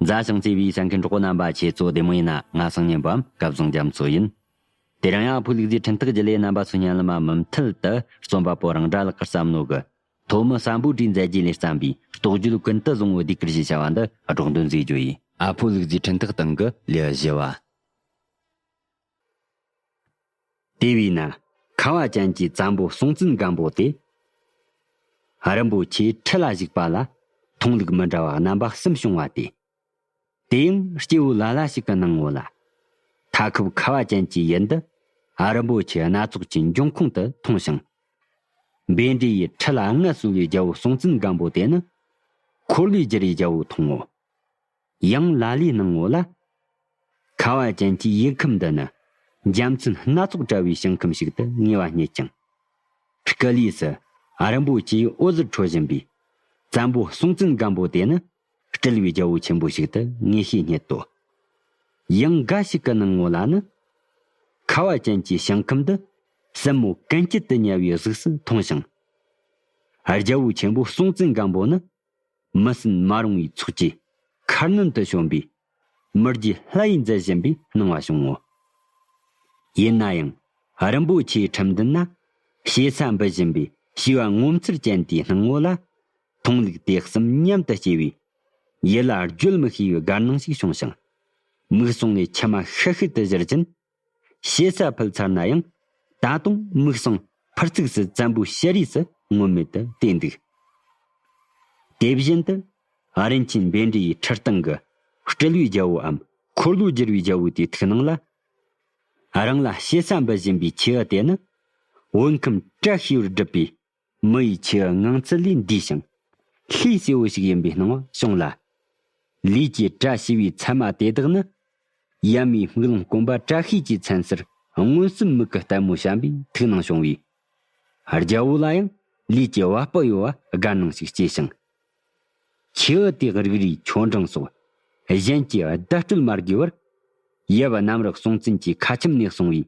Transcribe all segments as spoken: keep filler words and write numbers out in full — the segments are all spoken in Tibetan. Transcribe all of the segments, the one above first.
མཛའ་ཞིང་བརྩེ་བའི་གསན་མཁན་གྲོགས་པོ་རྣམ་པ། ཁྱེད་ཚོ་བདེ་མོ་ཡིན་ན། ང་སང་ཉིན་པའམ་སྐལ་བཟང་རྒྱ་མཚོ་ཡིན། དེ་རིང་ཡང་ཨ་ཕོ་ལུག་རྫིའི་འཕྲིན་ཐག་བརྒྱུད་ལས་རྣམ་པ་ཚོའི་སྙན་ལམ་མ་མུ་མཐུད་དུ་རྩོམ་པ་པོ་རང་སྒྲ་ལགས་ཀྱི་བསམ་བློ་གི་ཐོན་མི་སམ་བྷོ་ཊའི་མཛད་རྗེས་ལས་བརྩམས་པའི་རྟོགས་བརྗོད་ཀུན་ཏུ་བཟང་བོའི་ཟློས་གར་ཞེས་བྱ་བ་འདི་སྒྲོག་འདོན་མཛད་རྒྱུ་ཡིན། ཨ་ཕོ་ལུག་རྫིའི་འཕྲིན་ཐག་སྟེང་གི་ལེའུ་བཞི་བ། དེ་བས་ན་ཁ་བ་ཅན་གྱི་བཙན་པོ་སྲོང་བཙན་སྒམ་པོ་དེ། རིན་པོ་ཆེའི་ཁྲི་ལ་བཞུགས་པ་ལ་མཐོང་ལུགས་མི་འདྲ་བ་རྣམ་པ་གསུམ་བྱུང་བ་སྟེ། དེ་ཡང་སྐྱེ་བོ་ལ་ལ་ཞིག་གི་སྣང་ངོ་ལ། མཐའ་ཁུབ་ཁ་བ་ཅན་གྱི་ཡུལ་འདི་རིན་པོ་ཆེ་སྣ་ཚོགས་ཀྱི་འབྱུང་ཁུངས་དུ་མཐོང་ཞིང་། བཻ་ཌཱུརྱ་ཡི་ཁྲི་ལ་མངའ་གསོལ་བའི་རྒྱལ་པོ་སྲོང་བཙན་སྒམ་པོ་དེ་ནི་འཁོར་ལོས་སྒྱུར་བའི་རྒྱལ་པོ་མཐོང་ངོ་། ཡང་ལ་ལའི་སྣང་ངོ་ལ། ཁ་བ་ཅན་གྱི་ཡུལ་ཁམས་འདི་ནི་འཇའ་ཚོན་སྣ་ཚོགས་བཀྲ་བའི་ཞིང་ཁམས་ཤིག་ཏུ་ངེས་པ་རྙེད་ཅིང་། སྐུ་ལུས་སུ་རིན་པོ་ཆེའི་འོད་ཟེར་འཕྲོ་བཞིན་པའི་བཙན་པོ་སྲོང་བཙན་སྒམ་པོ་དེ་ནི་སྤྲུལ་བའི་རྒྱལ་པོ་ཆེན་པོ་ཞིག་ཏུ་ངེས་ཤེས་རྙེད་དོ། ཡང་འགའ་ཞིག་གི་སྣང་ངོ་ལ་ནི། ཁ་བ་ཅན་གྱི་ཞིང་ཁམས་འདི་སྲིན་མོ་ཀུན་སྐྱིད་དུ་ཉལ་བའི་གཟུགས་སུ་མཐོང་ཞིང་། རྒྱལ་པོ་ཆེན་པོ་སྲོང་བཙན་སྒམ་པོ་ནི། མི་སྲིན་མ་རུངས་པའི་ཚོགས་ཀྱིས་མཁར་སྣོད་དུ་བྱོན་པའི་མི་རྒྱུད་ལྷ་ཡིས་མཛད་བཞིན་པའི་སྣང་བ་བྱུང་ངོ་། ཡིན་ན་ཡང་རིན་པོ་ཆེའི་ཁྲི་མདུན་ན་ཞེ་ས་འབུད་བཞིན་པའི་བྱིས་པ་ངོ་མཚར་ཅན་དེའི་སྣང་ངོ་ལ། མཐོང་ལུགས་དེ་གསུམ་མཉམ་དུ་སྐྱེ་བའི་ཡིད་ལ་བརྗོད་མི་ཤེས་པའི་དགའ་སྣང་ཞིག་བྱུང་ཞིང་། མིག་ཟུང་ནས་མཆི་མ་ཤིག་ཤིག་ཏུ་བཞུར་གྱིན། ཞེ་ས་ཕུལ་ཚར་ན་ཡང་ད་དུང་མིག་ཟུང་ཕུར་ཚུགས་སུ་བཙན་པོའི་ཞལ་རས་སུ་ངོམས་མེད་དུ་བལྟས་འདུག་དེ་བཞིན་དུ་རིན་ཆེན་བཻ་ཌཱུརྱ་ཡི་ཁྲི་སྟེང་གི་སྤྲུལ་བའི་རྒྱལ་པོའམ་འཁོར་ལོས་སྒྱུར་བའི་རྒྱལ་པོ་དེའི་ཐུགས་སྣང་ལ། རང་ལ་ཞེ་ས་འབུད་བཞིན་པའི་ཁྱེའུ་དེ་ནི་བོད་ཁམས་བཀྲ་ཤིས་པར་སྒྲུབ་པའི་མི་ཡི་ཆེ་བའི་ངང་ཚུལ་ལས་འདས་ཤིང་ལྷའི་སྲས་པོ་ཞིག་ཡིན་པའི་སྣང་བ་བྱུང་ལ། ལུས་ཀྱི་བཀྲ་ཤིས་པའི་མཚན་མ་དེ་དག་ནི་ཡབ་མེས་སྨུག་ལོང་སྐོམ་པ་བཀྲ་ཤིས་ཀྱི་མཚན་གསལ་མངོན་སུམ་མིག་གི་ལྟད་མོ་བྱམས་པའི་ཐུགས་སྣང་བྱུང་བས། རྒྱལ་པོ་ལ་ཡང་ལུས་ཀྱི་བ་སྤུ་གཡོ་བ་དགའ་སྣང་ཞིག་སྐྱེས་ཤིང་། ཁྱེའུ་དེ་རིགས་རུས་ཆོ་འབྲིང་སོགས་གཞན་གྱི་བརྡ་སྤྲོད་མ་དགོས་པར་ཡབ་གནམ་རི་སྲོང་བཙན་གྱི་ཁ་ཁྱིམ་ནས་གསུངས་པའི་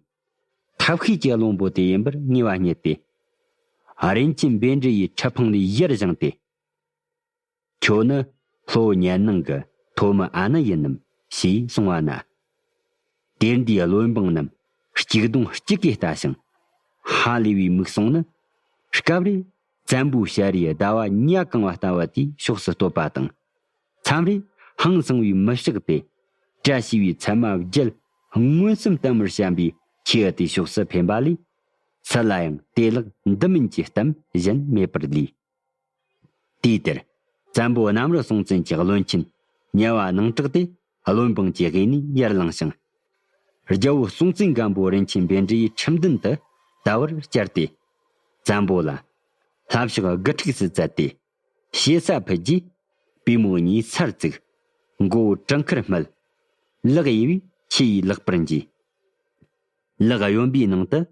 ཐབས་ཤེས་ཀྱི་བློན་པོ་དེ་ཡིན་པར་ངེས་པ་རྙེད་དེ། རིན་ཆེན་བཻ་ཌཱུརྱ་ཡི་ཁྲི་འཕང་ལས་ཡར་བཞེངས་ཏེ། ཁྱོད་ནི་ལྷོ་ཉལ་ནང་གི་ཐོན་མི་ཨ་ནི་ཡིན་ནམ་ཞེས་གསུངས་པ་ན། དེར་འདུས་བློན་འབངས་རྣམས་གཅིག་གདོང་གཅིག་གིས་ལྟ་ཞིང་། ཧ་ལས་པའི་མིག་ཟུང་ནི་སྐབས་རེ་བཙན་པོའི་ཞལ་རས་ཟླ་བ་ཉ་གང་བ་ལྟ་བུ་དེའི་ཕྱོགས་སུ་གཏོད་པ་དང་། མཚམས་རེ་ཧང་སངས་པའི་མི་ཕྱག་དེ་བཀྲ་ཤིས་པའི་མཚན་མ་བརྒྱད་མངོན་སུམ་བསྟན་པར་བྱམས་པའི་ཁྱེའུ་དེའི་ཕྱོགས་སུ་འཕེན་པ་ལས། སུ་ལ་ཡང་དེ་ལག་འདི་མིན་གྱི་གཏམ་གཞན་མེད་པར་ལུས། དུས་དེར་བཙན་པོ་གནམ་རི་སྲོང་བཙན་གྱི་བློན་ཆེན་ཉེ་བ་ནང་གྲགས་དེ་བློན་འབངས་ཀྱི་དབུས་ནས་ཡར་ལངས་ཤིང་། རྒྱལ་པོ་སྲོང་བཙན་སྒམ་པོ་རིན་ཆེན་བཻ་ཌཱུརྱ་ཡི་ཁྲི་མདུན་དུ་ད་བར་བཅར་ཏེ། བཙན་པོ་ལ་ལྷ་ཕྱག་དགུ་ཕྲུགས་སུ་བཙལ་ཏེ། ཞེ་ས་ཕུལ་རྗེས་པུས་མོ་གཉིས་སར་བཙུགས། མགོ་བོ་བྲང་ཁར་སྨད། ལག་གཡས་པས་ཁྱེའུ་ཡི་ལག་པར་འཇུས། ལག་གཡོན་པའི་ནང་དུ།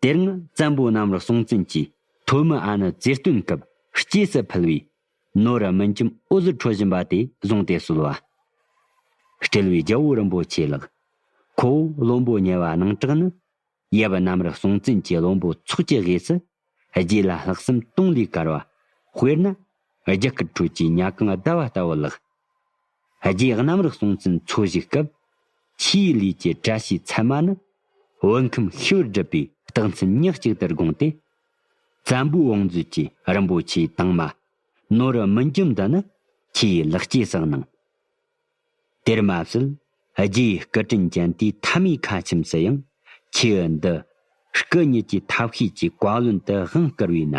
དེ་རིང་བཙན་པོ་གནམ་རི་སྲོང་བཙན་གྱིས་ཐོན་མི་ཨ་ནི་རྩེར་སྟོན་སྐབས་སྐྱེས་སུ་ཕུལ་བའི་ནོར་སྨན་འཇོམས་འོད་ཟེར་འཕྲོ་བཞིན་པ་དེ་བཟུང་སྟེ་གསོལ་བ། སྤྲུལ་བའི་རྒྱལ་པོ་རིན་པོ་ཆེ་ལགས། ཁོ་བོ་བློན་པོ་ཉེ་བ་ནང་གྲགས་ནི། ཡབ་གནམ་རི་སྲོང་བཙན་གྱི་བློན་པོ་ཚོགས་ཀྱི་དབུས་སུ། རྗེ་ལ་ལྷག་བསམ་དུང་ལས་དཀར་བ། དཔེར་ན། རྒྱ་སྐུད་ཁྲོད་ཀྱི་ཉ་གང་ཟླ་བ་ལྟ་བུ་ལགས། རྗེ་གནམ་རི་སྲོང་བཙན་འཚོ་བཞུགས་སྐབས། ཆོས་ལུས་ཀྱི་བཀྲ་ཤིས་མཚན་མ་ནི། བོད་ཁམས་ཤེས་པར་སྒྲུབ་པའི་རྟགས་མཚན་ཉག་གཅིག་ཏུ་དགོངས་ཏེ། བཙན་པོའི་བང་མཛོད་ཀྱི་རིན་པོ་ཆེའི་དྭངས་མ། ནོར་སྨན་འཇོམས་འདི་ནི་ཆོས་ལེགས་སྐྱེས་སུ་གནང་། དེར་མ་ཟད། རྗེའི་སྐུ་དྲིན་ཅན་དེའི་མཐའ་མའི་ཁ་ཁྱིམ་སུ་ཡང་ཆོས་འདི་སྐུ་ཉིད་ཀྱི་ཐབས་ཤེས་ཀྱི་བཀའ་བློན་དུ་དབང་བསྐུར་བས་ན།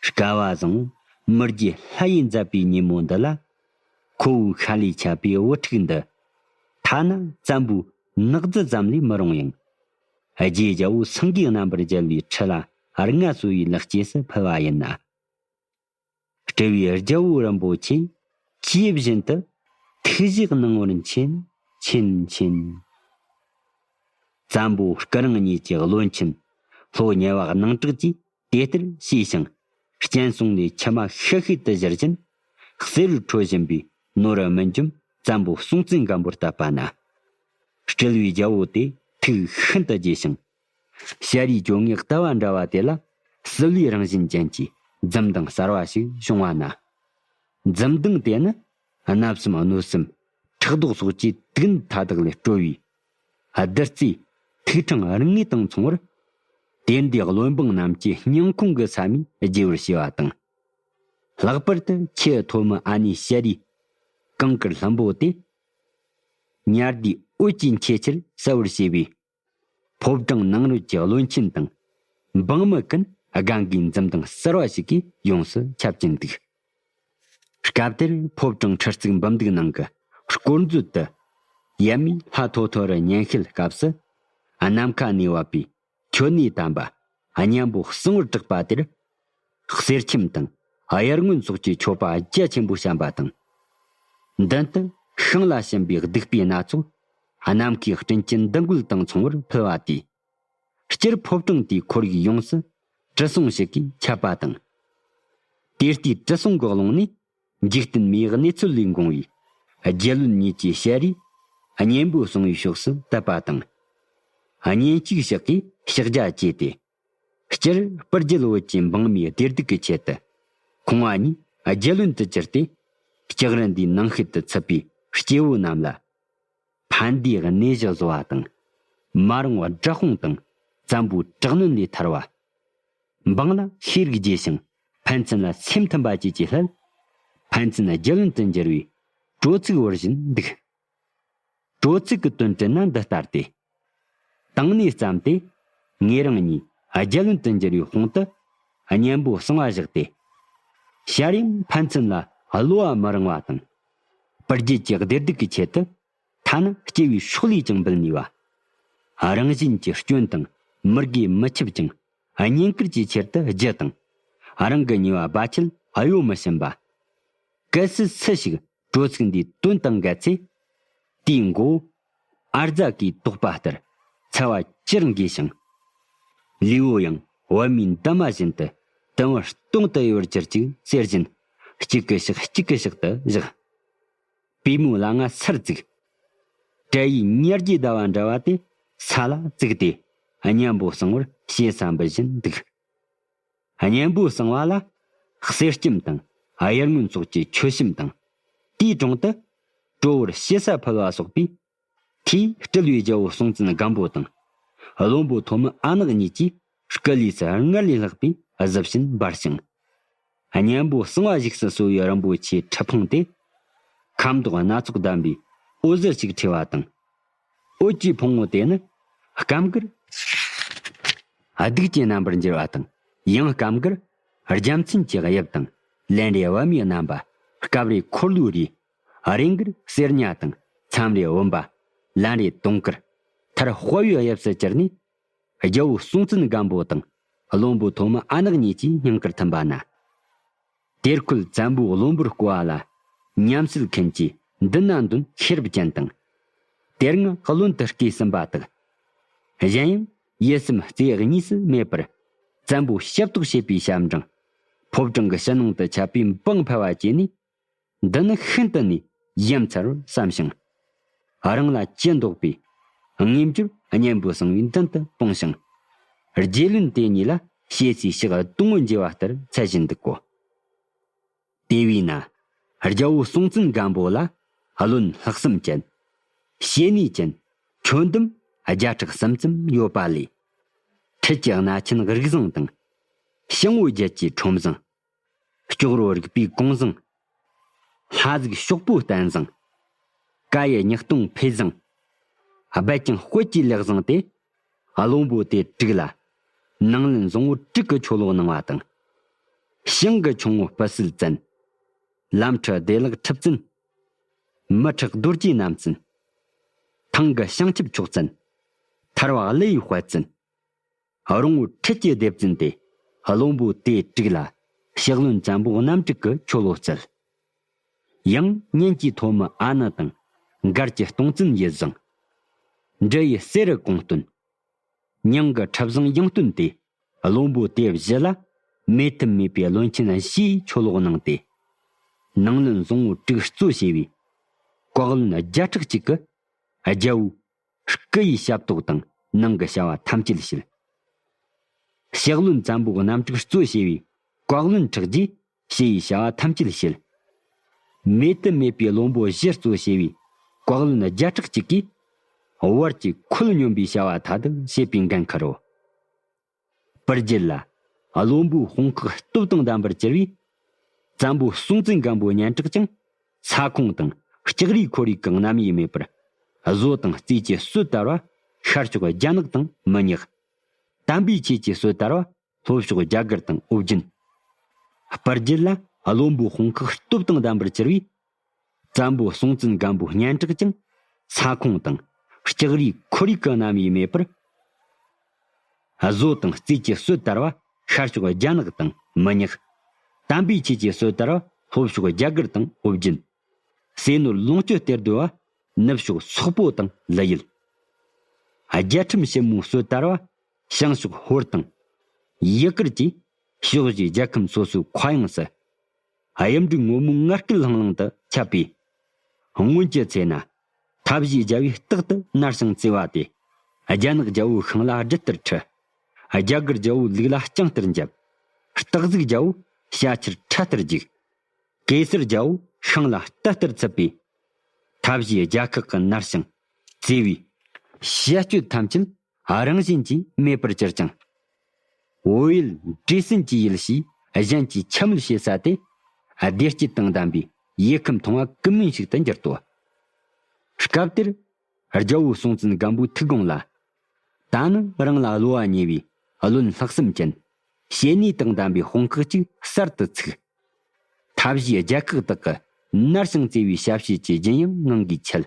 སྐལ་བ་བཟང་མི་རྒྱུ་ལྷ་ཡིས་མཛད་པའི་ཉིན་མོ་འདི་ལ། ཁོ་བོའི་ཤ་ལས་ཆད་པའི་བུ་ཕྲུག་འདི། ཐ་ན་བཙན་པོའི་ནག་རྫི་ཙམ་ལས་མི་རུང་ཡང་། རྗེ་རྒྱལ་པོ་སེང་གེའི་རྣམ་པར་རྒྱལ་བའི་ཁྲི་ལ་མངའ་གསོལ་བའི་ལེགས་སྐྱེས་སུ་ཕུལ་བ་ཡིན་ན། སྤྲུལ་བའི་རྒྱལ་པོ་རིན་པོ་ཆེ་ཇི་བཞིན་དུ་ཐུགས་བཞེད་གནང་བར་མཁྱེན་མཁྱེན་མཁྱེན། བཙན་པོ་སྐུ་རིང་གཉིས་ཀྱི་བློན་ཆེན་ལྷོ་ཉེ་བ་གནང་གྲགས་ཀྱིས་དེ་ལྟར་ཞུས་ཤིང་། སྤྱན་ཟུང་ནས་མཆི་མ་ཤིག་ཤིག་ཏུ་བཞུར་བཞིན་གསེར་འཕྲོ་བཞིན་པའི་ནོར་སྨན་འཇོམས་བཙན་པོ་སྲོང་བཙན་སྒམ་པོར་བསྟབས་པ་ན། སྤྲུལ་བའི་རྒྱལ་པོ་དེ་ཐུགས་ཤིན་ཏུ་དགྱེས་ཤིང་། ཞལ་རས་བཅོ་ལྔའི་ལྟ་བ་འདྲ་བ་དེ་ལ་བསིལ་བའི་རང་བཞིན་ཅན་གྱི་འཛུམ་མདངས་གསར་བ་ཞིག་བྱུང་བ་ན། འཛུམ་མདངས་དེ་ནི་ བརྣབ་སེམས་གནོད་སེམས་ཕྲག་དོག་སོགས་ཀྱི་དུག་མཐའ་དག་ལས་སྤྲོ་བའི་བདུད་རྩིའི་ཐིག་ཕྲེང་རིགས་ལྔ་དང་མཚུངས་པར། དེ་འདྲའི་བློན་འབངས་རྣམས་ཀྱི་སྙིང་ཁོང་གི་ས་མིག་རྒྱས་པར་བྱས་པ་དང་། ལྷག་པར་དུ་ཁྱེད་ཐོན་མི་ཨ་ནེ་ཤཱ་རིའི་གངས་དཀར་ལྷུན་པོ་དེ། ཉ་ཟླའི་འོད་ཀྱི་མཆེ་ཆར་གསལ་བར་བྱས་པའི་ཕོ་བྲང་ནང་རོལ་གྱི་བློན་ཆེན་དང་། འབངས་མི་ཀུན་སྒང་གའི་འཛུམ་མདངས་གསར་བ་ཞིག་གིས་ཡོངས་སུ་ཁྱབ་ཀྱིན་འདུག། སྐབས་དེར་ཕོ་བྲང་ཁྲི་གཙུག་འབུམ་སྡུག་ནང་གི་དཀོར་མཛོད་དུ། ཡབ་མེས་ལྷ་ཐོ་ཐོ་རུ་ཉན་བཤད་སྐབས་སུ། ནམ་མཁའ་ནས་བབས་པའི་མཆོད་གནས་དམ་པ་གཉན་པོ་གསང་བར་གྲགས་པ་དེར། གསེར་སྐྱེམས་དང་གཡར་སྔོན་སོགས་ཀྱི་མཆོད་པ་རྒྱ་ཆེན་པོ་བཤམས་པ་དང་། མདུན་དུ་ཤིང་ལ་བྱིན་པའི་བདུག་པའི་སྣ་ཚོགས། ནམ་མཁའི་སྤྲིན་གྱི་མདུང་རྒྱུད་དང་མཚུངས་པར་ཕུལ་བ་དེས། སྤྱིར་ཕོ་བྲང་དེའི་ཁོར་ཡུག་ཡོངས་སུ་དྲི་བསུང་ཞིག་གིས་ཁྱབ་པ་དང་། དེ་ལྟའི་དྲི་བསུང་གི་ཀློང་ནས། འཇིག་རྟེན་མིའི་གནས་ཚུལ་ལས་འགོངས་པའི་རྒྱལ་བློན་གཉིས་ཀྱི་ཞལ་རས་གཉན་པོ་གསང་བའི་ཕྱོགས་སུ་བཏབ་པ་དང་། གཉེན་གཅིག་ཞག་གིས་ཕྱག་རྒྱ་བཅས་ཏེ། སྤྱིར་སྤུར་རྒྱལ་བོད་ཀྱི་འབངས་མིའི་བདེ་སྡུག་གི་ཆེད་དུ། ཁོང་བ་གཉིས་རྒྱལ་བློན་དུ་གྱུར་ཏེ། ལྕགས་རི་འདིའི་ནང་ཤུལ་དུ་ཚུད་པའི་སྐྱེ་བོ་རྣམས་ལ། ཕན་བདེའི་གནས་བཞི་བཟོ་བ་དང་། མ་རུངས་པ་དགྲ་དཔུང་དང་བཙན་པོའི་དྲག་གནོན་ལས་ཐར་བ། འབངས་ལ་ཤེས་རིག་རྒྱས་ཤིང་ཕན་ཚུན་ལ་སེམས་མཐུན་པ་བཅས་ཀྱི་སླད། ཕན་ཚུན་རྒྱལ་བློན་དུ་འགྱུར་བའི་དྲོ་ཚིགས་བོར་བཞིན་འདུག། དྲོ་ཚིགས་ཀྱི་དོན་དྲན་ན་འདི་ལྟར་ཏེ། དང་ནས་བརྩམས་ཏེ། ངེད་རང་གཉིས་རྒྱལ་བློན་དུ་འགྱུར་བའི་དཔུང་དུ། གཉན་པོ་གསང་བ་བཞག་སྟེ། ཤར་ཡང་ཕན་ཚུན་ལ་བློ་བ་མི་རངས་པ་དང་། སྤུར་རྒྱལ་གྱི་བདེ་སྡུག་གི་ཆེད་དུ། ཐ་ན་སྐྱེ་བའི་སྲོག་ལས་ཀྱང་འབུལ་ནུས་པ། རང་བཞིན་གྱི་སྐྱོན་དང་མི་དགེ་མི་ཆུབ་ཅིང་། བསྙེན་བཀུར་གྱི་ཆེད་དུ་རྒྱུ་དང་། རང་གི་ཉེས་པ་སྦ་ཆད་གཡོ་མི་བྱིན་པ། གལ་སྲིད་སུ་ཞིག་དྲོ་ཚིགས་འདིའི་དོན་དང་འགལ་ཚེ། དེའི་མགོ་བོ་ཨརྫ་ཀའི་དོག་པ་ལྟར་ཚ་བ་ཅིར་འགས་ཤིང་། ལུས་པོ་ཡང་བབ་མའི་འདབ་མ་བཞིན་དུ་དུམ་བུ་སྟོང་དུ་གཡོ་བར་གྱུར་ཅིག་ཟེར་བཞིན། གཅིག་གི་ཕྱག་གཅིག་གི་ཕྱག་ཏུ་བཞག། པུས་མོའི་ལ་ང་སར་བཙུགས། དྲེལ་ཡི་ཉ་རྒྱས་ཟླ་བ་འདྲ་བ་དེ་ས་ལ་བཙུགས་ཏེ། གཉན་པོ་གསང་བར་ཞེ་ས་འབུལ་བཞིན་འདུག། གཉན་པོ་གསང་བ་ལ་གསེར་སྐྱེམས་དང་གཡར་སྔོན་སོགས་ཀྱི་མཆོད་བཤམས་དང་། དེའི་དྲུང་དུ་སྤྲོ་བོར་ཞེ་ས་ཕུལ་བ་སོགས་པས། དེས་སྤྲུལ་པའི་རྒྱལ་པོ་སྲོང་བཙན་སྒམ་པོ་དང་། བློན་པོ་ཐོན་མི་ཨ་ནག་གཉིས་ཀྱིས་སྐུ་ལུས་སུ་སྔར་ལས་ལྷག་པའི་གཟི་བྱིན་འབར་ཞིང་། གཉན་པོ་གསང་བ་བཞུགས་སུ་གསོལ་བའི་རིན་པོ་ཆེའི་ཁྲི་འཕངས་ཏེ། ཁ་མདོག་སྣ་ཚོགས་ལྡན་པའི་འོད་ཟེར་ཞིག་འཕྲོས་པ་དང་། འོད་ཀྱི་ཕུང་པོ་དེ་ནི་སྐབས་འགར་གདུགས་ཀྱི་རྣམ་པར་འགྱུར་བ་དང་། ཡང་སྐབས་འགར་རྒྱལ་མཚན་གྱི་དབྱིབས་དང་། ལན་རེ་བབ་མའི་རྣམ་པ། སྐབས་རེ་འཁོར་ལོའི་རིས། རེ་འགར་གསེར་ཉ་དང་། མཚམས་རེ་བུམ་པ། ལན་རེ་དུང་དཀར། མཐར་དཔའ་བོའི་དབྱིབས་སུ་གྱུར་ནས། རྒྱལ་པོ་སྲོང་བཙན་སྒམ་པོ་དང་། བློན་པོ་ཐོན་མི་ཨ་ནག་གཉིས་ཀྱི་སྙིང་གར་ཐིམ་པ་ན། དེར་འཁོད་བཙན་པོའི་བློན་པོར་བསྐོ་བ་ལ། ཉམས་སྲིད་མཁན་གྱི་མདུན་ན་འདོན་ཤེས་རབ་ཅན་དང་། དེ་སྔ་བློན་དུ་བསྐོས་ཟིན་པ་དག། གཞན་ཡང་ཡིད་སེམས་རྩེ་གཉིས་སུ་མེད་པར། བཙན་པོ་ཞབས་ཏོག་བྱེད་པའི་ཞབས་འབྲིང་། ཕོ་བྲང་གི་ཕྱི་ནང་དུ་ཁྱབ་པའི་འབངས་ཕལ་བ་བཅས་ནས། འདི་ནི་ཤིན་ཏུ་ནས་ཡ་མཚར་བསམ་ཞིང་། རང་ལ་ཅི་འདོགས་པའི་དངོས་འབྱོར་གཉན་པོ་གསང་བའི་མདུན་དུ་སྤུངས་ཤིང་། རྗེ་བློན་དེ་གཉིས་ལ་ཞེ་སའི་ཕྱག་གདུང་བར་འཇལ་བ་ལྟར་འཚལ་བཞིན་འདུག་གོ། དེ་བས་ན་རྒྱལ་པོ་སྲོང་བཙན་སྒམ་པོ་ལ་བློན་ལྷག་བསམ་ཅན། བྱེད་ནུས་ཅན། ཁྱོན་བསྡོམས་བརྒྱ་ཕྲག་གསུམ་ཙམ་ཡོད་པ་ལས། ཁྲི་ཀྱི་སྣ་ཆེན་རིགས་བཟང་དང་། ཤིང་བུ་བརྒྱད་ཀྱི་ཁྲོམ་བཟང་། སྐྱོག་རོ་རིག་པའི་གུང་བཟང་། ལྷ་གཟུགས་ཤོག་པོ་བརྟན་བཟང་། ཀྭ་ཡི་ཉག་སྟོང་འཕེལ་བཟང་། རྦད་ཀྱང་དཔལ་གྱི་ལེགས་བཟང་སྟེ། བློན་པོ་དེ་དྲུག་ལ་ནང་བློན་བཟང་པོ་དྲུག་གི་ཆོ་ལོག་གནང་བ་དང་། ཞིང་གི་ཆུང་ངུ་སྤུ་སུལ་བཙན། ལམ་ཁྲི་བདེ་བླག་ཁྲི་བཙུན། མི་ཁྲག་རྡོ་རྗེ་རྣམ་བཙུན། ཐང་གི་བྱང་ཆུབ་མཆོག་བཙུན། ཐར་བ་ཀླུ་ཡི་དཔལ་བཙུན། རོང་བོ་ཁྲི་ཀྱི་སྡེ་བཙུན་ཏེ། བློན་པོ་དེ་དྲུག་ལ་ཕྱག་བློན་བཙན་པོ་རྣམ་དྲུག་གི་ཆོ་ལོ་བསྩལ། ཡང་གཉེན་གྱི་ཐོན་མི་ཨ་ནི་དང་། མགར་གྱི་སྟོང་བཙུན་ཡིད་བཟང་། འབྲི་ཡི་གསེར་རི་གོང་སྟོན། མྱང་གི་ཁྲི་བཟང་ཡང་སྟོན་ཏེ། བློན་པོ་དེ་བཞི་ལ་མེད་ཐབས་མེད་པའི་བློན་ཆེན་བཞིའི་ཆོ་ལོ་གནང་སྟེ། ནང་བློན་བཟང་པོ་དྲུག་གཙོ་བྱས་པའི་བཀའ་བློན་བརྒྱ་ཕྲག་གཅིག་གི་རྒྱལ་པོའི་སྐུ་ཡི་ཞབས་ཏོག་དང་ནང་གི་བྱ་བ་ཐམས་ཅད་བྱེད། ཕྱག་བློན་བཙན་པོ་རྣམ་དྲུག་གཙོ་བྱས་པའི་བཀའ་བློན་ཁྲི་རྗེས་ཕྱི་ཡི་བྱ་བ་ཐམས་ཅད་བྱེད། མེད་དུ་མེད་པའི་བློན་པོ་བཞི་གཙོ་བྱས་པའི་བཀའ་བློན་བརྒྱ་ཕྲག་གཅིག་གིས་བར་གྱི་ཁོལ་སྙོམས་པའི་བྱ་བ་མཐའ་དག་བྱེད་པའི་འགན་ཁུར་རོ། སྤུར་རྒྱལ་ལ་བློན་པོའི་དཔུང་ཁག་སྟོབས་དང་ལྡན་པར་གྱུར་པས། བཙན་པོ་སྲོང་བཙན་སྒམ་པོའི་སྙན་གྲགས་ཀྱང་ས་ཁོངས་དང་ལྕགས་རིའི་ཁོར་ཡུག་གི་རྣམ་དབྱེ་མེད་པར། བཟོ་དང་རྩིས་ཀྱི་སྲོལ་དར་བ་ཤར་ཕྱོགས་རྒྱ་ནག་དང་མི་ཉག་དམ་པའི་ཆོས་ཀྱི་སྲོལ་དར་བ་ལྷོ་ཕྱོགས་རྒྱ་གར་དང་ཨོ་རྒྱན། སྤུར་རྒྱལ་ལ་བློན་པོའི་དཔུང་ཁག་སྟོབས་དང་ལྡན་པར་གྱུར་པས། བཙན་པོ་སྲོང་བཙན་སྒམ་པོའི་སྙན་གྲགས་ཀྱང་ས་ཁོངས་དང་ལྕགས་རིའི་ཁོར་ཡུག་གི་རྣམ་དབྱེ་མེད་པར། བཟོ་དང་རྩིས་ཀྱི་སྲོལ་དར་བ་ཤར་ཕྱོགས་རྒྱ་ནག་དང་མི་ཉག་དམ་པའི་ཆོས་ཀྱི་སྲོལ་དར་བ་ལྷོ་ཕྱོགས་རྒྱ་གར་དང་ཨོ་རྒྱན། ཟས་ནོར་ལོངས་སྤྱོད་གཏེར་རྡོ་བ་ནུབ་ཕྱོགས་སོག་པོ་དང་ལི་ཡུལ། རྒྱལ་ཁྲིམས་ཞིབ་མོའི་སྲོལ་དར་བ་བྱང་ཕྱོགས་ཧོར་དང་། ཡུ་གུར་གྱིས་ཕྱོགས་བཞིའི་རྒྱལ་ཁམས་སོ་སོའི་མཁའ་དབྱིངས་སུ། གཡུ་འབྲུག་སྔོན་མོའི་ངར་སྐད་ལྷང་ལྷང་དུ་ཁྱབ་པས། སྔོན་གྱི་ཚེ་ན། མཐའ་བཞིའི་རྒྱལ་པོས་རྟག་ཏུ་ནར་ཞིང་གཙེ་བ་སྟེ། རྒྱ་ནག་རྒྱལ་པོའི་ཤིང་ལ་སྦྲུལ་ལྟར་འཁྲི། རྒྱ་གར་རྒྱལ་པོའི་ལུག་ལ་རྐྱང་ལྟར་འཇབ། སྟག་གཟིག་རྒྱལ་པོ་བྱ་ཁྱིར་ཁྲ་ལྟར་རྒྱུག་གེ་སར་རྒྱལ་པོ་ཤིང་ལ་རྟ་ལྟར་ཚུད་པས། མཐའ་བཞིའི་རྒྱལ་ཁག་གི་ནར་ཞིང་གཙེ་བའི་བྱ་སྤྱོད་ཐམས་ཅད་རང་བཞིན་གྱིས་མེད་པར་གྱུར་ཅིང་། བོད་ཡུལ་འདྲེ་སྲིན་གྱི་ཡུལ་ཞེས་གཞན་གྱིས་འཕྱ་སྨོད་བྱེད་ས་དེ། བདེ་སྐྱིད་དང་ལྡན་པའི་ཡུལ་ཁམས་མཐོང་བ་ཀུན་སྨོན་ཞིག་ཏུ་འགྱུར་ཏོ། སྐབས་དེར་རྒྱལ་པོ་སྲོང་བཙན་སྒམ་པོའི་ཐུགས་དགོངས་ལ། ད་ནི་རང་ལ་གློ་བ་ཉེ་བའི་བློན་ལྷག་བསམ་ཅན། བྱས་ནས་དང་ལྡན་པའི་དཔུང་ཁག་ཅིག་གསར་དུ་ཚུགས། མཐའ་བཞིའི་རྒྱལ་ཁག་དག་གི་ནར་ཞིང་གཙེ་བའི་ཞབས་ཕྱི་ཅིག་རྒྱུན་ཡང་ངང་གིས་འཆད།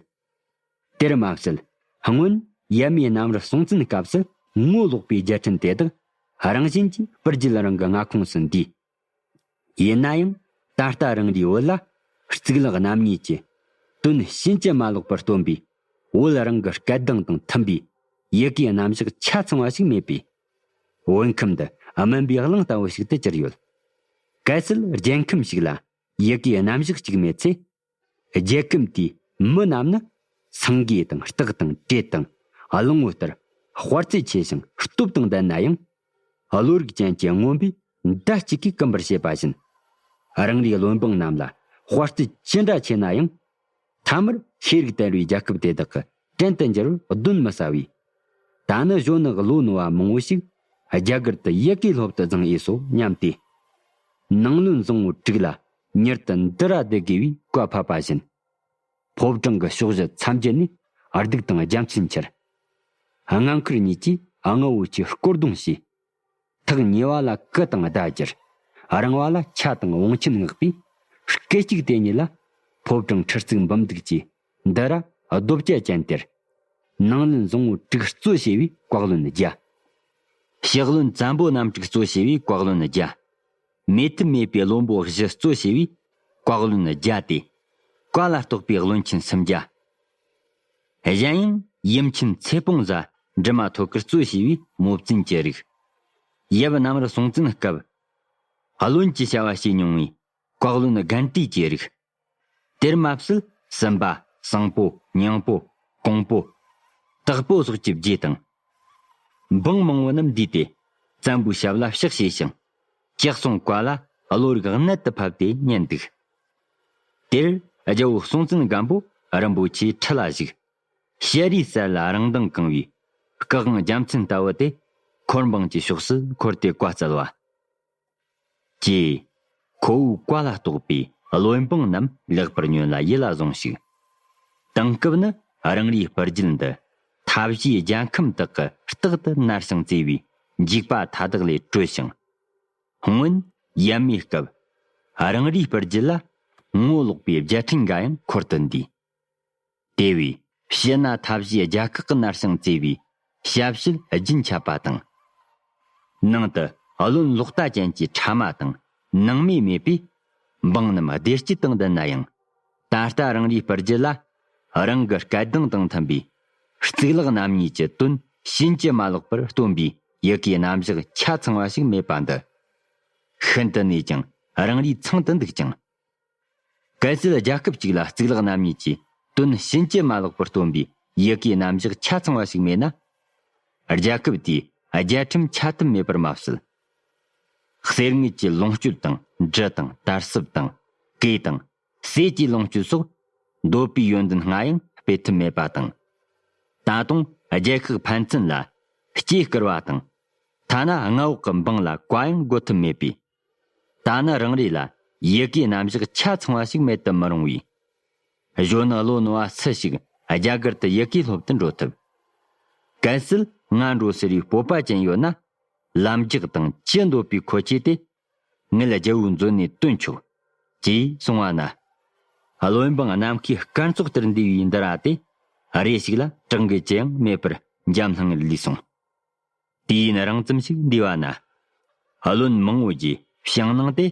དེར་མ་ཟད། སྔོན་ཡབ་མེས་གནམ་རི་སྲོང་བཙན་སྐབས་སུ་ངོ་ལོག་པའི་རྒྱལ་ཕྲན་དེ་དག་རང་བཞིན་གྱིས་སྤུར་རྒྱལ་རང་གི་མངའ་ཁོངས་སུ་འདུས། ཡིན་ན་ཡང་ད་ལྟ་རང་རེའི་བོད་ལ་གཙུག་ལག་རྣམ་གཉིས་ཀྱི་དོན་ཕྱིན་ཅི་མ་ལོག་པར་སྟོན་པའི་བོད་རང་གི་སྐད་གདངས་དང་མཐུན་པའི་ཡི་གེའི་རྣམ་གཞག་ཆ་ཚང་བ་ཞིག་མེད་པས། བོད་ཁམས་འདི་དམན་པའི་གླིང་ལྟ་བུ་ཞིག་ཏུ་གྱུར་ཡོད། གལ་སྲིད་རྒྱལ་ཁམས་ཤིག་ལ་ཡི་གེའི་རྣམ་གཞག་གཅིག་མེད་ཚེ། རྒྱལ་ཁམས་དེའི་མི་རྣམས་ནི་སེང་གེ་དང་སྟག་དང་བྲེ་དང་གླང་བོ་ལྟར་དཔའ་རྩལ་ཆེ་ཞིང་སྟོབས་དང་ལྡན་ན་ཡང་། བློ་རིག་ཅན་གྱི་རྔོན་པས་མདའ་གཅིག་གིས་ཀུམ་པར་བྱེད་པ་བཞིན། རང་རེའི་བློན་འབངས་རྣམས་ལ་དཔའ་རྩལ་ཅི་འདྲ་ཆེ་ན་ཡང་། མཐའ་མར་ཤེས་རིག་དར་བའི་རྒྱལ་ཁབ་དེ་དག་གི་བྲན་དུ་འགྱུར་བར་གདོན་མི་ཟ་བས། ད་ནི་གཞོན་ནུ་བློ་རྣོ་བ་མང་བོ་ཞིག་རྒྱ་གར་དུ་ཡི་གེ་སློབ་ཏུ་བརྫངས་ཡས་སོ་སྙམ་སྟེ། ནང་བློན་བཟང་བོ་དྲུག་ལ་མྱུར་དུ་འདི་ར་སྡུད་དགོས་པའི་བཀའ་ཕབ་པ་བཞིན། ཕོ་བྲང་གི་ཕྱོགས་བཞི་མཚམས་བརྒྱད་ནས་གདུགས་དང་རྒྱལ་མཚན་འཁྱེར། ལྔ་མཁར་གཉིས་ཀྱིས་རྔ་བོ་ཆེའི་སྐོར་གདོང་བྱས། ཐག་ཉེ་བ་ལ་གུ་དང་མདའ་སྒྱུར། རིང་བ་ལ་ཆ་དང་བང་ཆེན་མངགས་པས། སྐད་ཅིག་དེ་ཉིད་ལ་ཕོ་བྲང་ཁྲི་གཙུག་འབུམ་གདུགས་ཀྱི་འདི་ར་རྡོ་བཅའ་ཅན་དེར། ནང་བློན་བཟང་བོ་དྲུག་གཙོ་བྱས་པའི་བཀའ་བློན་བརྒྱ། ཕྱི་བློན་བཙན་པོ་རྣམ་དྲུག་གཙོ་བྱས་པའི་བཀའ་བློན་བརྒྱ། མེད་ཐབས་མེད་པའི་བློན་པོ་བཞི་གཙོ་བྱས་པའི་བཀའ་བློན་བརྒྱ་སྟེ། བཀའ་ལ་གཏོགས་པའི་བློན་ཆེན་སུམ་བརྒྱ། གཞན་ཡང་ཡུམ་ཆེན་ཚེ་སྤོང་བཟའ་འབྲི་མ་ཐོད་དཀར་གཙོ་བྱས་པའི་མོ་བཙུན་གྱི་རིགས། ཡབ་གནམ་རི་སྲོང་བཙན་སྐབས་བློན་གྱི་བྱ་བ་བྱས་མྱོང་བའི་བཀའ་བློན་དགའ་བྲིས་ཀྱི་རིགས། དེར་མ་ཟད་སུམ་པ། སང་པོ། ཉང་པོ། ཀོང་པོ། སྟག་པོ་སོགས་ཀྱི་རྗེས་དང་། འབངས་མང་བོ་རྣམས་འདུས་ཏེ་བཙན་པོའི་ཞབས་ལ་ཕྱག་བྱས་ཤིང་། ཇག་སོང་བཀའ་ལ་བློ་རིག་གནད་དུ་ཕབ་སྟེ་ཉན་འདུག་དེར་རྒྱལ་པོ་སྲོང་བཙན་སྒམ་པོ་རིན་པོ་ཆེའི་ཁྲི་ལ་བཞུགས། ཞལ་རས་གསལ་ལ་རང་མདངས་གང་བའི་སྐུ་དབང་རྒྱལ་མཚན་ལྟ་བུ་དེ་འཁོར་འབངས་ཀྱི་ཕྱོགས་སུ་འཁོར་ཏེ་བཀའ་སྩལ་བ། ཀྱེ། ཁོ་བོའི་བཀའ་ལ་གཏོགས་པའི་བློན་འབངས་རྣམས་ལེགས་པར་ཉོན་ལ་ཡིད་ལ་ཟུངས་ཤིག་དེང་སྐབས་ནི་རང་རེའི་སྤུར་རྒྱལ་འདི་མཐའ་བཞིའི་རྒྱལ་ཁམས་དག་གི་རྟག་ཏུ་ནར་ཞིང་གཙེ་བའི་འཇིགས་པ་མཐའ་དག་ལས་གྲོལ་ཞིང་། སྔོན་ཡབ་མེས་སྐབས་རང་རེའི་སྤུར་རྒྱལ་ལ་ངོ་ལོག་པའི་རྒྱལ་ཕྲན་འགའ་ཡང་འཁོར་དུ་འདུས། དེ་བས་ཕྱི་ན་མཐའ་བཞིའི་རྒྱལ་ཁག་གི་ནར་ཞིང་གཙེ་བའི་ཞབས་ཕྱི་རྒྱུན་ཆད་པ་དང་། ནང་དུ་བློན་ལོག་ལྟ་ཅན་གྱི་ཕྲ་མ་དང་ནང་མི་མེད་པས། འབངས་རྣམས་བདེ་སྐྱིད་དང་ལྡན་ན་ཡང་། ད་ལྟ་རང་རེའི་སྤུར་རྒྱལ་ལ་རང་གི་སྐད་གདངས་དང་མཐུན་པའི་གཙུག་ལག་རྣམ་གཉིས་ཀྱི་དོན་ཕྱིན་ཅི་མ་ལོག་པར་སྟོན་པའི་ཡི་གེའི་རྣམ་གཞག་ཆ་ཚང་བ་ཞིག་མེད་པ་འདི་ཤིན་ཏུ་ནས་ཀྱང་རང་རེའི་ཚང་དུ་འདུག་ཅིང་། གལ་སྲིད་རྒྱལ་ཁབ་གཅིག་ལ་གཙུག་ལག་རྣམ་གཉིས་ཀྱི་དོན་ཕྱིན་ཅི་མ་ལོག་པར་སྟོན་པའི་ཡི་གེའི་རྣམ་གཞག་ཆ་ཚང་བ་ཞིག་མེད་ན། རྒྱལ་ཁབ་དེའི་རྒྱལ་ཁྲིམས་འཆལ་ཐབས་མེད་པར་མ་ཟད། གསེར་དངུལ་གྱི་ལོངས་སྤྱོད་དང་འབྲུ་དང་དར་ཟབ་དང་གོས་དང་ ཟས་ཀྱི་ལོངས་སྤྱོད་སོགས་འདོད་པའི་ཡོན་ཏན་ལྔ་ཡང་སྤེལ་ཐབས་མེད་པ་དང་། ད་དུང་རྒྱལ་ཁག་ཕན་ཚུན་ལ་སྐྱེས་སྐུར་བ་དང་། ཐ་ན་མངའ་འོག་གི་འབངས་ལ་བཀའ་ཡང་བསྒོ་ཐབས་མེད་པས། ད་ནི་རང་རེ་ལ་ཡི་གེའི་རྣམ་གཞག་ཆ་ཚང་བ་ཞིག་མེད་དུ་མི་རུང་བས། གཞོན་ནུ་བློ་རྣོ་བ་སུ་ཞིག་རྒྱ་གར་དུ་ཡི་གེ་སློབ་ཏུ་འགྲོ་ཐུབ། གལ་སྲིད་ང་འགྲོ་ཟེར་བའི་སྤོབས་པ་ཅན་ཡོད་ན། ལམ་རྒྱགས་དང་ཅི་འདོད་པའི་མཁོ་ཆས་དེ་ངེད་རྒྱལ་བོའི་མཛོད་ནས་བཏོན་ཆོག་ཅེས་གསུངས་པ་ན། བློན་འབངས་ནམ་མཁའི་སྐར་ཚོགས་ལྟར་འདུས་པའི་འདི་ར་དེ་རེ་ཞིག་ལ་གྲགས་འགུལ་ཅི་ཡང་མེད་པར་འཇམ་ལྷང་ངེར་ལུས་སོང་། དུས་ཡུན་རིང་ཙམ་ཞིག་འདས་པ་ན། བློན་མང་བོ་རྗེས་བྱང་གནང་སྟེ།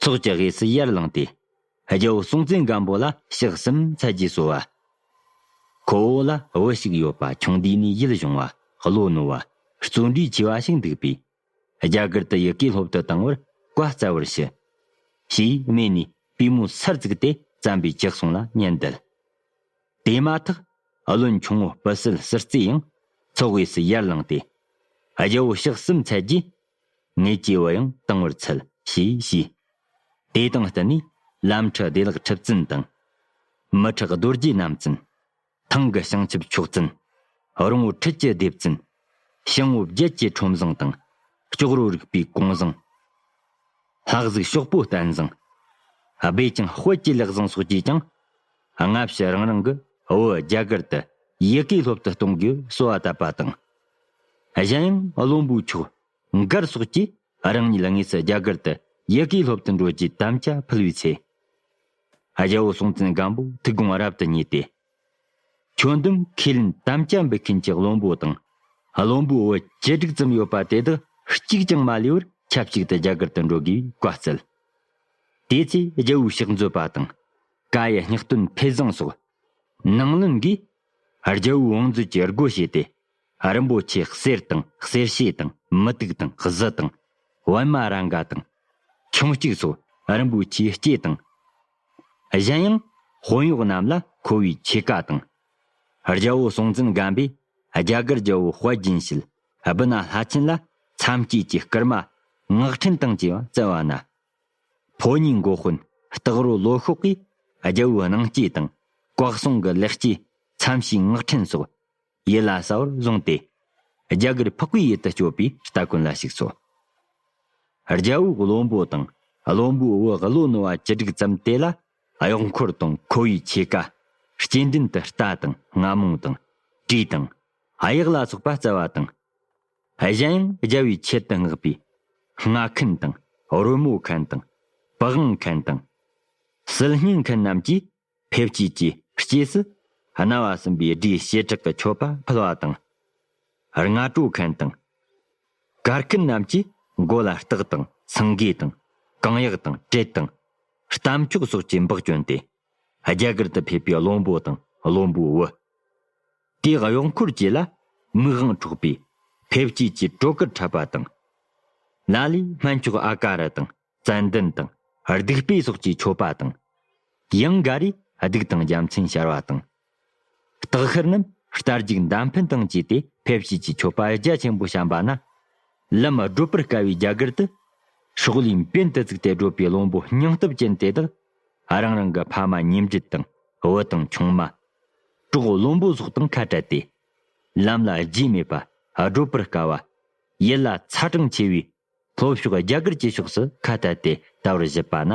ཚོགས་ཀྱི་དབུས་སུ་ཡར་ལངས་ཏེ། རྒྱལ་བོ་སྲོང་བཙན་སྒམ་པོ་ལ་ཕྱག་གསུམ་འཚལ་རྗེས་གསོལ་བ། ཁོ་བོ་ལ་བུ་ཞིག་ཡོད་པ་ཆུང་དུས་ནས་ཡིད་གཞུང་བ། བློ་རྣོ་བ། བརྩོན་འགྲུས་ཆེ་བ་ཞིག་འདུག་པས། རྒྱ་གར་དུ་ཡི་གེ་སློབ་ཏུ་བཏང་བར་བཀའ་སྩལ་བར་ཞུ། ཞེས་སྨྲས་ནས་པུས་མོ་སར་བཙུགས་ཏེ་བརྩམས་པའི་ལྗགས་ཟུང་ལ་སྙན་འདེབས། དེ་མ་ཐག་བློན་ཆུང་ངུ་སྤུ་སྲིད་ཟུར་རྩེ་ཡང་ཚོགས་དབུས་སུ་ཡར་ལངས་ཏེ། རྒྱལ་བོ་ཕྱག་གསུམ་འཚལ་རྗེས། ངེད་ཀྱི་བུ་ཡང་བཏང་བར་འཚལ་ཞེས་ཞུས། དེ་དང་བསྟུན་ནས་ལམ་ཁྲི་བདེ་བླག་ཁྲི་བཙུན་དང་། མི་ཁྲག་རྡོ་རྗེ་རྣམ་བཙུན། ཐང་གི་བྱང་ཆུབ་མཆོག་བཙུན། རོང་བོ་ཁྲི་བཅུ་སྡེ་བཙུན། ཞང་བོ་བརྒྱད་ཀྱི་ཁྲོམ་བཟང་དང་། ལྕོག་རོ་རིག་པའི་གོང་བཟང་། ལྷ་གཟིགས་ཤོག་པོ་བསྟན་བཟང་། སྦས་ཀྱང་དཔལ་གྱི་ལེགས་བཟང་སོགས་ཀྱིས་ཀྱང་སྔ་ཕྱི་རང་རང་གི་བུ་རྒྱ་གར་དུ་ཡི་གེ་སློབ་ཏུ་གཏོང་དགོས་གསོལ་བ་བཏབ་པ་དང་། གཞན་ཡང་བློན་པོའི་ཕྱོགས་མགར་སོགས་ཀྱིས་རང་ཉིད་དངོས་སུ་རྒྱ་གར་དུ་ཡི་གེ་སློབ་ཏུ་འགྲོ་རྒྱུའི་དམ་བཅའ་ཕུལ་བའི་ཚེ། རྒྱལ་བོ་སྲོང་བཙན་སྒམ་པོ་ཐུགས་དགོངས་རབ་ཏུ་བརྙེས་ཏེ། ཁྱོན་བསྡོམས་ཁས་ལེན་དམ་བཅའ་འབུལ་མཁན་གྱི་བློན་པོ་དང་། བློན་པོའི་བུ་བཅུ་དྲུག་ཙམ་ཡོད་པ་དེ་དག་གཅིག་ཀྱང་མ་ལུས་པར་ཆབས་ཅིག་ཏུ་རྒྱ་གར་དུ་འགྲོ་དགོས་པའི་བཀའ་སྩལ། དེ་ཚེ་རྒྱལ་བོའི་ཕྱག་མཛོད་པ་དང་། བཀའ་ཡི་སྙིང་སྟོན་ཕེ་བཟང་སོགས། ནང་བློན་གྱིས་རྒྱལ་བོའི་བང་མཛོད་ཀྱི་སྒོ་ཕྱེས་ཏེ། རིན་པོ་ཆེ་གསེར་དང་གསེར་ཕྱེ་དང་མུ་ཏིག་དང་གཟི་དང་པདྨ་རཱ་ག་དང་། ཁྱུང་གཅིག་སོགས་རིན་པོ་ཆེའི་ལྕེ་དང་། གཞན་ཡང་དཔོན་གཡོག་རྣམས་ལ་མཁོ་བའི་ཕྱེད་ཀ་དང་། རྒྱལ་བོ་སྲོང་བཙན་སྒམ་པོས་རྒྱ་གར་རྒྱལ་བོ་དཔལ་རྒྱན་ཞལ་སྦི་ན་ལྷ་ཆེན་ལ་མཚམས་བཅད་ཀྱི་སྐར་མ་ངག་འཕྲིན་དང་བཅས་པ་སྩལ་བ་ན། ཕོ་ཉའི་འགོ་དཔོན་སྟག་རོ་ལོ་ཤོག་གིས་རྒྱལ་བོའི་གནང་སྐྱེས་དང་བཀའ་གསུང་གི་ལེགས་སྐྱེས་མཚམས་བཅད་ངག་འཕྲིན་སོགས་ཡིད་ལ་ཟབ་པར་བཟུང་སྟེ། རྒྱ་གར་འཕགས་པའི་ཡུལ་དུ་སྐྱོད་པའི་སྟ་གོན་ལ་ཞུགས་སོ། རྒྱལ་བོའི་བློན་པོ་དང་བློན་པོའི་བུ་བློ་རྣོ་བ་བཅུ་དྲུག་ཙམ་དེ་ལ་གཡོག་འཁོར་དང་མཁོ་བའི་ཕྱེད་ཀ། སྐྱེལ་འདྲེན་དུ་རྟ་དང་རྔ་མོང་དང་། གྲོས་དང་། གཡག་ལ་སོགས་པ་སྩལ་བ་དང་། གཞན་ཡང་རྒྱལ་བའི་ཆེད་དུ་མངགས་པའི་རྔ་མཁན་དང་རོལ་མོ་མཁན་དང་པི་ཝང་མཁན་དང་། སིལ་སྙན་མཁན་རྣམས་ཀྱིས་ཕེབས་སྐྱེལ་གྱི་རྗེས་སུ་རྣ་བ་ཟིན་པའི་སྒྲའི་བྱེ་བྲག་གི་མཆོད་པ་ཕུལ་བ་དང་། རྔ་བྲོ་མཁན་དང་། གར་མཁན་རྣམས་ཀྱིས་མགོ་ལ་སྟག་དང་སེང་གེ་དང་གང་ཡག་དང་བྲེ་དང་རྟ་མཆོག་སོགས་ཀྱི་འབག་གྱོན་ཏེ། རྒྱ་གར་དུ་ཕེབས་པའི་བློན་པོ་དང་བློན་པོའི་བུ། དེའི་གཡོག་འཁོར་བཅས་ལ་མིག་དབང་འཕྲོག་པའི་ཕེབས་སྐྱེལ་གྱི་བྲོ་གར་འཁྲབ་པ་དང་། ལ་ལས་སྨན་མཆོག་ཨ་ཀ་ར་དང་ཙན་དན་དང་བདུག་སྤོས་སོགས་ཀྱི་མཆོད་པ་དང་། ཡང་འགའ་རེས་གདུགས་དང་རྒྱལ་མཚན་ཤར་བ་དང་། སྟག་ཤར་རྣམས་རྟ་རྒྱུག་མདའ་འཕེན་དང་བཅས་ཏེ་ཕེབས་སྐྱེལ་གྱི་མཆོད་པ་རྒྱ་ཆེན་པོ་བཤམས་པ་ན། ལམ་བགྲོད་པར་དཀའ་བའི་རྒྱ་གར་དུ། ཤོག་ལེའི་འབེན་དུ་བཙུགས་ཏེ་བགྲོད་པའི་བློན་པོ་སྙིང་སྟོབས་ཅན་དེ་དག་རང་རང་གི་ཕ་མ་ཉེ་འབྲེལ་དང་བུ་དང་ཆུང་མ། གྲོགས་བློན་པོ་སོགས་དང་ཁ་བྲལ་ཏེ། ལམ་ལ་རྗེས་མེད་པ་བགྲོད་པར་དཀའ་བ། ཡུལ་ལ་ཚ་གྲང་ཆེ་བའི་ལྷོ་ཕྱོགས་རྒྱ་གར་གྱི་ཕྱོགས་སུ་ཁ་བཏད་དེ་ལྟ་བར་བཞུད་པ་ན།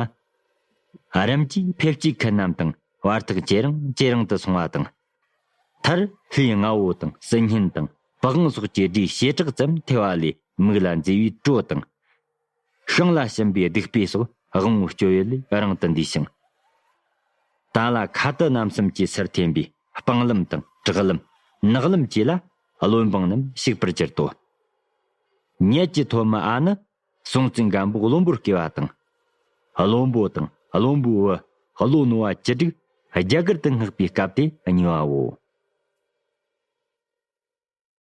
རིམ་གྱིས་ཕེབས་སྐྱེལ་མཁན་རྣམས་དང་བར་ཐག་ཇེ་རིང་ཇེ་རིང་དུ་སོང་བ་དང་། མཐར་ལྷའི་རྔ་བོ་དང་སིལ་སྙན་དང་པི་ཝང་སོགས་ཀྱི་སྒྲའི་བྱེ་བྲག་ཙམ་ཐོས་པ་ལས་མིག་ལ་མཛེས་པའི་བྲོ་དང་། ཤིང་ལ་ཞིམ་པའི་བདུག་སྤོས་སོགས་དབང་པོའི་སྤྱོད་ཡུལ་ལས་རིང་དུ་འདས་ཤིང་། ཏཱ་ལ་ཁ་ཏུ་རྣམ་གསུམ་གྱི་སར་འཐེན་པའི་སྤང་ལམ་དང་བྲག་ལམ་ནགས་ལམ་བཅས་ལ་བློན་འབངས་རྣམས་ཞུགས་པར་གྱུར་ཏོ། ཉེ་ཆར་ཐོན་མི་ཨ་ནི་སྲོང་བཙན་སྒམ་པོ་བློན་པོར་སྐྱེས་པ་དང་། བློན་པོ་དང་བློན་པོའི་བུ་བློ་རྣོ་བ་བཅུ་དྲུག་རྒྱ་གར་དུ་མངགས་པའི་སྐབས་དེ་གཉིས་པའོ།